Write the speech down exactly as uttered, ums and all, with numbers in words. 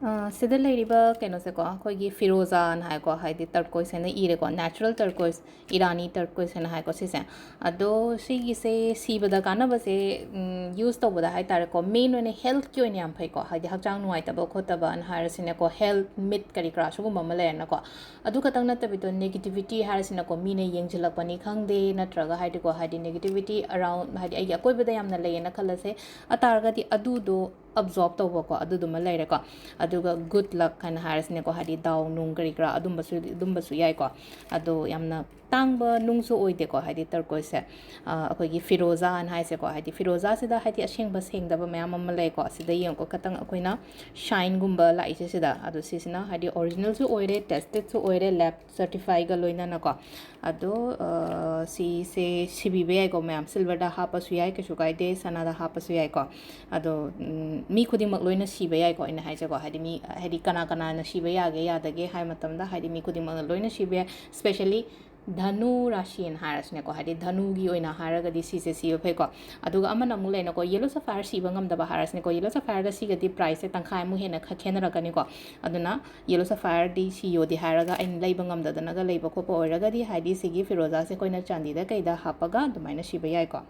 ꯑ, ꯁꯤꯗ ꯂꯩꯔꯤꯕ ꯀꯩꯅꯣꯁꯦꯀꯣ, ꯑꯩꯈꯣꯏꯒꯤ ꯐꯤꯔꯣꯖꯥꯅ ꯍꯥꯏꯀꯣ, ꯍꯥꯏꯗꯤ turquoise ꯍꯥꯏꯅ ꯏꯔꯦꯀꯣ, natural turquoise, Irani turquoise ꯍꯥꯏꯅ ꯍꯥꯏꯀꯣ ꯁꯤꯁꯦ꯫ ꯑꯗꯣ ꯁꯤꯒꯤꯁꯦ ꯁꯤꯕꯗ ꯀꯥꯟꯅꯕꯁꯦ, ꯎꯝ, use ꯇꯧꯕꯗ ꯍꯥꯏ ꯇꯥꯔꯦꯀꯣ, main ꯑꯣꯏꯅ healthꯀꯤ ꯑꯣꯏꯅ ꯌꯥꯝ ꯐꯩꯀꯣ, ꯍꯥꯏꯗꯤ ꯍꯛꯆꯥꯡ ꯅꯨꯡꯉꯥꯏꯇꯕ ꯈꯣꯠꯇꯕꯅ ꯍꯥꯏꯔꯁꯤꯅꯦꯀꯣ, health, ꯃꯤꯠ ꯀꯔꯤ ꯀꯔꯥ ꯁꯤꯒꯨꯝꯕ ꯑꯃ ꯂꯩꯔꯦꯅꯀꯣ꯫ ꯑꯗꯨ ꯈꯛꯇꯪ ꯅꯠꯇꯕꯤꯗ negativity ꯍꯥꯏꯔꯁꯤꯅꯀꯣ, ꯃꯤꯅ ꯌꯦꯡꯁꯤꯜꯂꯛꯄꯅꯤ ꯈꯪꯗꯦ, ꯅꯠꯇ꯭ꯔꯒ ꯍꯥꯏꯗꯤꯀꯣ, ꯍꯥꯏꯗꯤ negativity around, ꯍꯥꯏꯗꯤ ꯑꯩꯒꯤ ꯑꯀꯣꯏꯕꯗ ꯌꯥꯝꯅ ꯂꯩꯌꯦꯅ ꯈꯜꯂꯁꯦ, ꯑꯇꯥꯔꯒꯗꯤ ꯑꯗꯨꯗꯣ absorb ꯇꯧꯕꯀꯣ, ꯑꯗꯨꯗꯨꯃ ꯂꯩꯔꯦꯀꯣ꯫ ꯑꯗꯨꯒ good luck ꯍꯥꯏꯅ ꯍꯥꯏꯔꯁꯤꯅꯦꯀꯣ, ꯍꯥꯏꯗꯤ ꯗꯥꯎ ꯅꯨꯡ ꯀꯔꯤ ꯀꯔꯥ ꯑꯗꯨꯝꯕꯁꯨ, ꯑꯗꯨꯝꯕꯁꯨ ꯌꯥꯏꯀꯣ꯫ ꯑꯗꯣ ꯌꯥꯝꯅ ꯇꯥꯡꯕ ꯅꯨꯡꯁꯨ ꯑꯣꯏꯗꯦꯀꯣ, ꯍꯥꯏꯗꯤ turquoiseꯁꯦ꯫ ꯑ, ꯑꯩꯈꯣꯏꯒꯤ ꯐꯤꯔꯣꯖꯥꯅ ꯍꯥꯏꯁꯦꯀꯣ, ꯍꯥꯏꯗꯤ ꯐꯤꯔꯣꯖꯥꯁꯤꯗ ꯍꯥꯏꯗꯤ ꯑꯁꯦꯡꯕ ꯁꯦꯡꯗꯕ ꯃꯌꯥꯝ ꯑꯃ ꯂꯩꯀꯣ꯫ ꯁꯤꯗ ꯌꯦꯡꯉꯨꯀꯣ, ꯈꯇꯪ ꯑꯩꯈꯣꯏꯅ shineꯒꯨꯝꯕ ꯂꯥꯛꯏꯁꯦ ꯁꯤꯗ꯫ ꯑꯗꯣ ꯁꯤꯁꯤꯅ ꯍꯥꯏꯗꯤ originalꯁꯨ ꯑꯣꯏꯔꯦ, testedꯁꯨ ꯑꯣꯏꯔꯦ, lab certifiedꯒ ꯂꯣꯏꯅꯅꯀꯣ꯫ ꯑꯗꯣ, ꯑ, ꯁꯤꯁꯦ ꯁꯤꯕꯤꯕ ꯌꯥꯏꯀꯣ ꯃꯌꯥꯝ, silverꯗ ꯍꯥꯞꯄꯁꯨ ꯌꯥꯏ, ꯀꯩꯁꯨ ꯀꯥꯏꯗꯦ, ꯁꯅꯥꯗ ꯍꯥꯞꯄꯁꯨ ꯌꯥꯏꯀꯣ꯫ ꯑꯗꯣ, ꯎꯝ, ꯃꯤ ꯈꯨꯗꯤꯡꯃꯛ ꯂꯣꯏꯅ ꯁꯤꯕ ꯌꯥꯏꯀꯣ, ꯑꯩꯅ ꯍꯥꯏꯁꯦꯀꯣ꯫ ꯍꯥꯏꯗꯤ ꯃꯤ, ꯍꯥꯏꯗꯤ ꯀꯅꯥ ꯀꯅꯥꯅ ꯁꯤꯕ ꯌꯥꯒꯦ ꯌꯥꯗꯒꯦ ꯍꯥꯏ ꯃꯇꯝꯗ, ꯍꯥꯏꯗꯤ ꯃꯤ ꯈꯨꯗꯤꯡꯃꯛꯅ ꯂꯣꯏꯅ ꯁꯤꯕ ꯌꯥꯏ, especially ꯙꯅꯨ ꯔꯥꯁꯤꯅ ꯍꯥꯏꯔꯁꯤꯅꯦꯀꯣ, ꯍꯥꯏꯗꯤ ꯙꯅꯨꯒꯤ ꯑꯣꯏꯅ ꯍꯥꯏꯔꯒꯗꯤ ꯁꯤꯁꯦ ꯁꯤꯕ ꯐꯩꯀꯣ꯫ ꯑꯗꯨꯒ ꯑꯃꯅ ꯑꯃꯨꯛ ꯂꯩꯅꯀꯣ, yellow sapphire ꯁꯤꯕ ꯉꯝꯗꯕ ꯍꯥꯏꯔꯁꯤꯅꯦꯀꯣ, yellow sapphireꯒ ꯁꯤꯒꯗꯤ priceꯁꯦ ꯇꯪꯈꯥꯏꯃꯨꯛ ꯍꯦꯟꯅ ꯈ-, ꯈꯦꯠꯅꯔꯛꯀꯅꯤꯀꯣ꯫ ꯑꯗꯨꯅ yellow sapphireꯗꯤ ꯁꯤꯌꯣꯗꯤ ꯍꯥꯏꯔꯒ ꯑꯩꯅ ꯂꯩꯕ ꯉꯝꯗꯗꯅꯒ ꯂꯩꯕ ꯈꯣꯠꯄ ꯑꯣꯏꯔꯒꯗꯤ, ꯍꯥꯏꯗꯤ ꯁꯤꯒꯤ ꯐꯤꯔꯣꯖꯥꯁꯦ ꯑꯩꯈꯣꯏꯅ ꯆꯥꯟꯗꯤꯗ ꯀꯩꯗ ꯍꯥꯞꯄꯒ ꯑꯗꯨꯃꯥꯏꯅ ꯁꯤꯕ ꯌꯥꯏꯀꯣ꯫